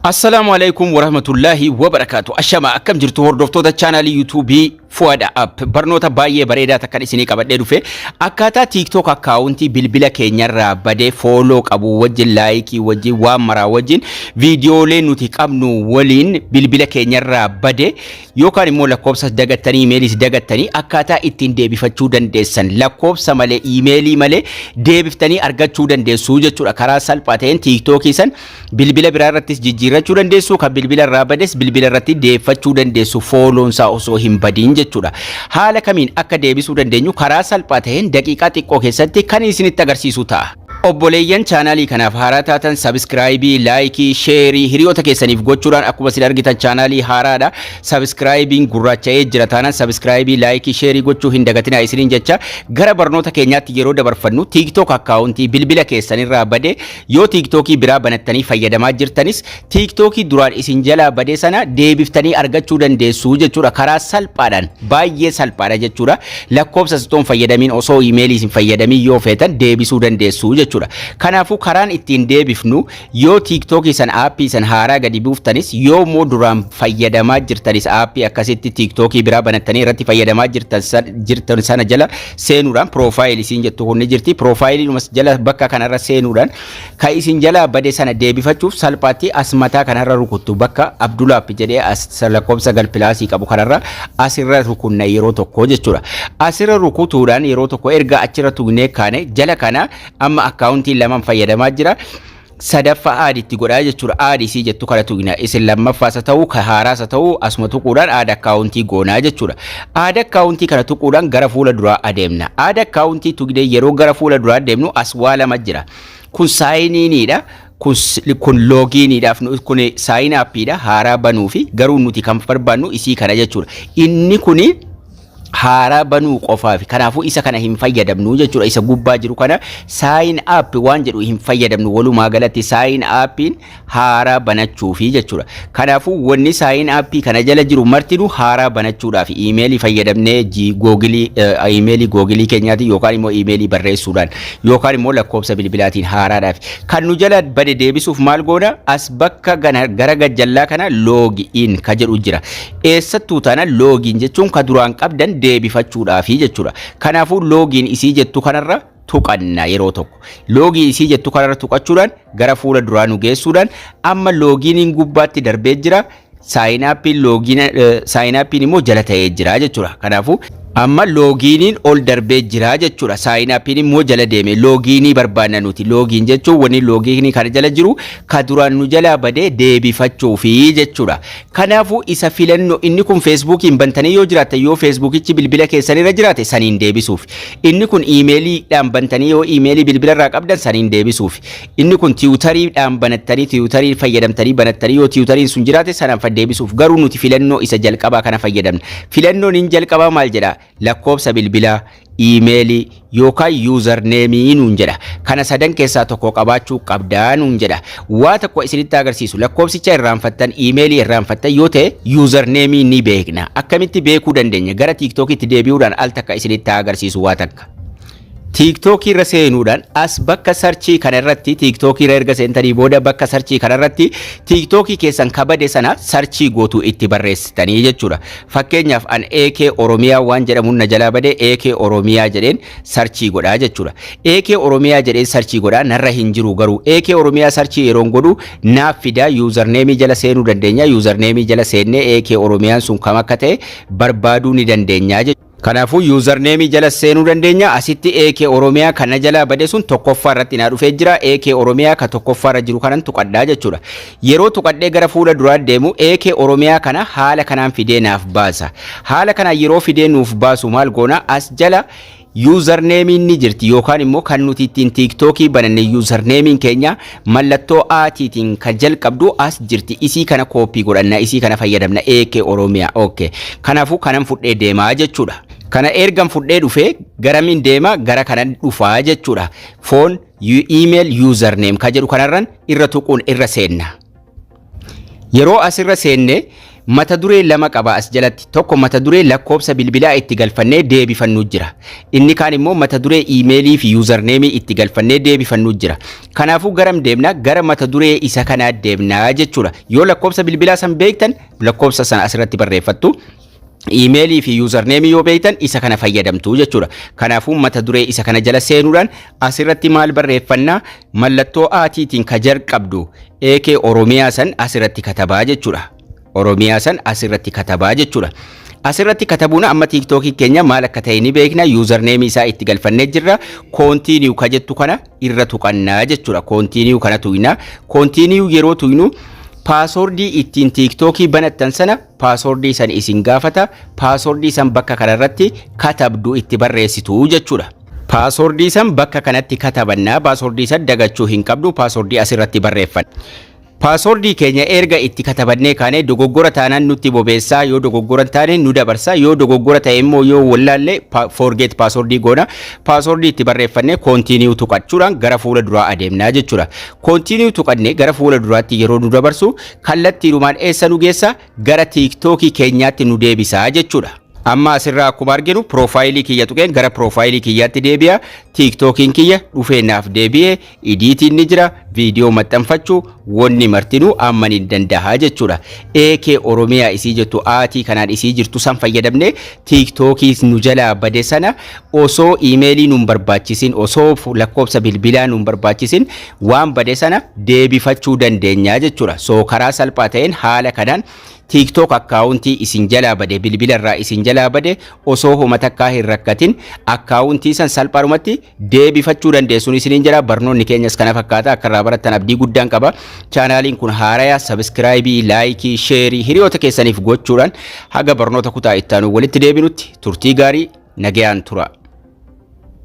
Assalaamu alaikum warahmatullaahi wabarakaatu. Ashama, akkam jirtu hordoftoota chaanaalii YouTubeii Fuad App? Barnoota baay'ee bareedaa takkan isinii qabadhee dhufe. Akkaataa TikTok akkaawuntii bilbila keenyarraa badee, follow qabu wajjin, likeii wajjin, waan maraa wajjin, viidiyoolee nuti qabnu waliin bilbila keenyarraa bade yookaan immoo lakkoofsa dagattanii, imeeliis dagattanii, akkaataa ittiin deebifachuu dandeessan, lakkoofsa malee, imeelii malee deebiftanii argachuu dandeessu jechuudha. Karaa salphaa ta'een TikTokii san bilbila biraa irrattis jijjiirrachuu dandeessu, kan bilbila irraa bades bilbila irratti deeffachuu dandeessu, follownsaa osoo hin badiin jechuudha. Haala kamiin akka deebisuu dandeenyu karaa salphaa ta'een daqiiqaa xiqqoo keessatti kan isinitti agarsiisu ta'a. Obboleeyyan chaanaalii kanaaf haaraa taatan subscribeii, likeii, shareii hiriyoota keessaniif gochuudhaan, akkuma isin argitan chaanaalii haaraadha. Subscribeiin gurraacha'ee jira taanaan subscribeii, likeii, shareii gochuu hin dagatinaa isiniin jecha gara barnoota keenyaatti yeroo dabarfannu, TikTok akkaawuntii bilbila keessanirraa bade, yoo TikTokii biraa banattanii fayyadamaa jirtanis, TikTokii duraan isin jalaa bade sana deebiftanii argachuu dandeessu jechuudha. Karaa salphaadhaan, baay'ee salphaadha jechuudha. Lakkoofsa osoo hin fayyadamiin, osoo imeelii hin fayyadamiin yoo feetan deebisuu dandeessu jechuudha. Kanaafuu karaan ittiin deebifnu, yoo TikTokii san aappii san haaraa gadi buuftanis, yoo immoo duraan fayyadamaa jirtanis, aappii akkasitti TikTokii biraa banattanii irratti fayyadamaa jirtan sana jala seenuudhaan, profile isiin jettu kun ni jirti. Profileiin jala bakka kanarra seenuudhaan kan isin jalaa bade sana deebifachuuf salphaatti as mataa kanarra rukuttu. Bakka Abdulaap jedhee as lakkoofsa gal plusii qabu kanarra asirra rukunna yeroo tokko jechuudha. Asirra rukutuudhaan yeroo tokko erga achirra tuqnee kaane, jala kana amma akkaawuntii lamaan fayyadamaa jira. Sadaffaa add itti godhaa jechuudha. Add isii jettu kana tuqna. Isin lammaffaas haa ta'u, ka haaraas haa ta'u, asuma tuquudhaan add akkaawuntii goonaa jechuudha. Add akkaawuntii kana tuquudhaan gara fuula duraa adeemna. Add akkaawuntii tuqnee yeroo gara fuula duraa adeemnu as waa lama jira. Kun sign iniidha. Kun loginiidhaaf, kun sign upiidha, haaraa banuu fi. Garuu nuti kan barbaannu isii kana jechuudha. Inni kuni haaraa banuu qofaaf, kanaafuu isa kana hin fayyadamnu jechuudha. Isa gubbaa jiru kana, sign up waan jedhu, hin fayyadamnu. Walumaa galatti sign upiin haaraa banachuufi jechuudha. Kanaafuu wanni sign upii kana jala jiru martinuu haaraa banachuudhaaf, iimeelii fayyadamnee, Googleii, iimeelii Googleii keenyaati yookaan immoo iimeelii barreessuudhaan yookaan immoo lakkoofsa bilbilaatiin haaraadhaaf. Kan nu jala bade deebisuuf maal goona? As bakka gara gajjallaa kana login ka jedhu jira. Eessattuu taana login jechuun ka duraan qabdan deebifachuudhaafi jechuudha. Kanaafuu login isii jettu kanarra tuqanna yeroo tokko. Login isii jettu kanarra tuqachuudhaan gara fuula duraa nu geessuudhaan, amma loginiin gubbaatti darbee jira. Sign upiin login, sign upiin immoo jala ta'ee jira jechuudha. Kanaafuu amma loginiin ol darbee jira jechuudha. Sign upiin immoo jala deeme. Loginii barbaanna nuti. Login jechuun wanni loginii kana jala jiru ka duraan nu jalaa badee deebifachuufi jechuudha. Kanaafuu isa filannoo inni kun Facebookiin bantanii yoo jiraate, yoo Facebookichi bilbila keessanirra jiraate, saniin deebisuuf. Inni kun iimeeliidhaan bantanii yoo iimeelii bilbila irraa qabdan, saniin deebisuuf. Inni kun Twitteriidhaan banattanii, Twitterii fayyadamtanii banattanii yoo Twitteriin sun jiraate, sanaan deebisuuf. Garuu nuti filannoo isa jalqabaa kana fayyadamna. Filannoon inni jalqabaa maal jedhaa? Lakkoofsa bilbilaa, iimeelii yookaan usernameii nuun jedha. Kana sadan keessaa tokko qabaachuu qabdaa nuun jedha. Waa tokko isinitti agarsiisu, lakkoofsicha irraanfattan, iimeelii irraanfattan yoo ta'e, usernameii ni beekna. Akkamitti beekuu dandeenya? Gara TikTokitti deebi'uudhaan al takka isinitti agarsiisu waa takka. TikTokii irra seenuudhaan as bakka searchii kana irratti, TikTokii irra erga seentanii booda, bakka searchii kana irratti TikTokii keessan kabade sana searchii gootuu itti barreessitanii jechuudha. Fakkeenyaaf an AK Oromiyaa waan jedhamuun na jalaa bade, AK Oromiyaa jedheen searchii godhaa jechuudha. AK Oromiyaa jedheen searchii godhaa, narra hin jiru. Garuu AK Oromiyaa searchii yeroon godhu naaf fidaa. Usernameii jala seenuu dandeenya. Usernameii jala seennee AK Oromiyaan sun kam akka ta'e barbaaduu ni dandeenya jechuudha. Kanaafuu usernameii jala seenuu dandeenya. Asitti AK Oromiyaa kana jala bade sun tokkoffaa irratti naa dhufee jira. AK Oromiyaa ka tokkoffaa irra jiru kanan tuqadhaa jechuudha. Yeroo tuqadhee gara fuula duraa deemu, AK Oromiyaa kana haala kanaan fidee naaf baasa. Haala kanaan yeroo fidee nuuf baasu maal goona? As jala usernameiin ni jirti, yookaan immoo kan nuti ittiin TikTokii bananne usernameiin keenya mallattoo atiitiin kan jalqabdu as jirti. Isii kana copy godhanna, isii kana fayyadamna, AK Oromiyaa. Okay. Kanaafuu kanan fudhee deemaa jechuudha. Kana ergan fudhee dhufee garamiin deema? Gara kanan dhufaa jechuudha. Phone, email, username ka jedhu kanarran irra tuquun irra seenna. Yeroo asirra seenne Mata duree lama qaba as jalatti. Tokko mata duree lakkoofsa bilbilaa itti galfannee deebifannu jira. Inni kaan immoo mata duree iimeelii fi username itti galfannee deebifannu jira. Kanaafuu garam deemna? Gara mata duree isa kanaa deemnaa jechuudha. Yoo lakkoofsa bilbilaa san beektan, lakkoofsa sana asirratti barreeffattu. Iimeelii fi username yoo beektan, isa kana fayyadamtu jechuudha. Kanaafuu mata duree isa kana jala seenuudhaan asirratti maal barreeffannaa? Mallattoo atiitiin ka jalqabdu AK Oromiyaa san asirratti katabaa jechuudha. Oromiyaa san asirratti katabaa jechuudha. Asirratti katabuun amma TikTokii keenya maal akka ta'e ni beekna. Username isaa itti galfannee jirra. Continue ka jettu kana irra tuqannaa jechuudha. Continue kana tuqna. Continue yeroo tuqnu, passwordii ittiin TikTokii banattan sana, passwordii san isin gaafata. Passwordii san bakka kanarratti katabdu, itti barreessitu jechuudha. Passwordii san bakka kanatti katabannaa. Passwordii san dagachuu hin qabdu. Passwordii asirratti barreeffanna. Passwordii keenya erga itti katabannee kaanee, dogoggora taanaan nutti bobeessaa, yoo dogoggora taane nu dabarsa, yoo dogoggora ta'e immoo yoo wallaalle forget passwordii goona. Passwordii itti barreeffannee continue tuqachuudhaan gara fuula duraa adeemnaa jechuudha. Continue tuqannee gara fuula duraatti yeroo nu dabarsu, kallattiidhumaan eessa nu geessa? Gara TikTokii keenyaatti nu deebisaa jechuudha. Amma asirraa akkuma arginu, profileii kiyya tuqeen gara profileii kiyyaatti deebi'a. TikTokiin kiyya dhufee naaf deebi'ee, editiin ni jira, viidiyoo maxxanfachuu wanni martinuu amma ni danda'a jechuudha. AK Oromiyaa isii jettu, atii kanaan isii jirtu san fayyadamnee, TikTokii nu jalaa bade sana osoo iimeelii nuun barbaachisin, osoo lakkoofsa bilbilaa nuun barbaachisin, waan bade sana deebifachuu dandeenya jechuudha. So karaa salphaa ta'een haala kanaan TikTok accountii isin jalaa bade, bilbila irraa isin jalaa bade, osoo homa takkaa hin rakkatin accountii san salphaadhumatti deebifachuu dandeessuun isiniin jira. Barnoonni keenyas kana fakkaata. Akka irraa barattan abdii guddaan qaba. Channeliin kun haaraya. Subscribeii, likeii, shareii hiriyoota keessaniif gochuudhaan haga barnoota kutaa ittaanu walitti deebinutti turtii gaarii, nagayaan tura.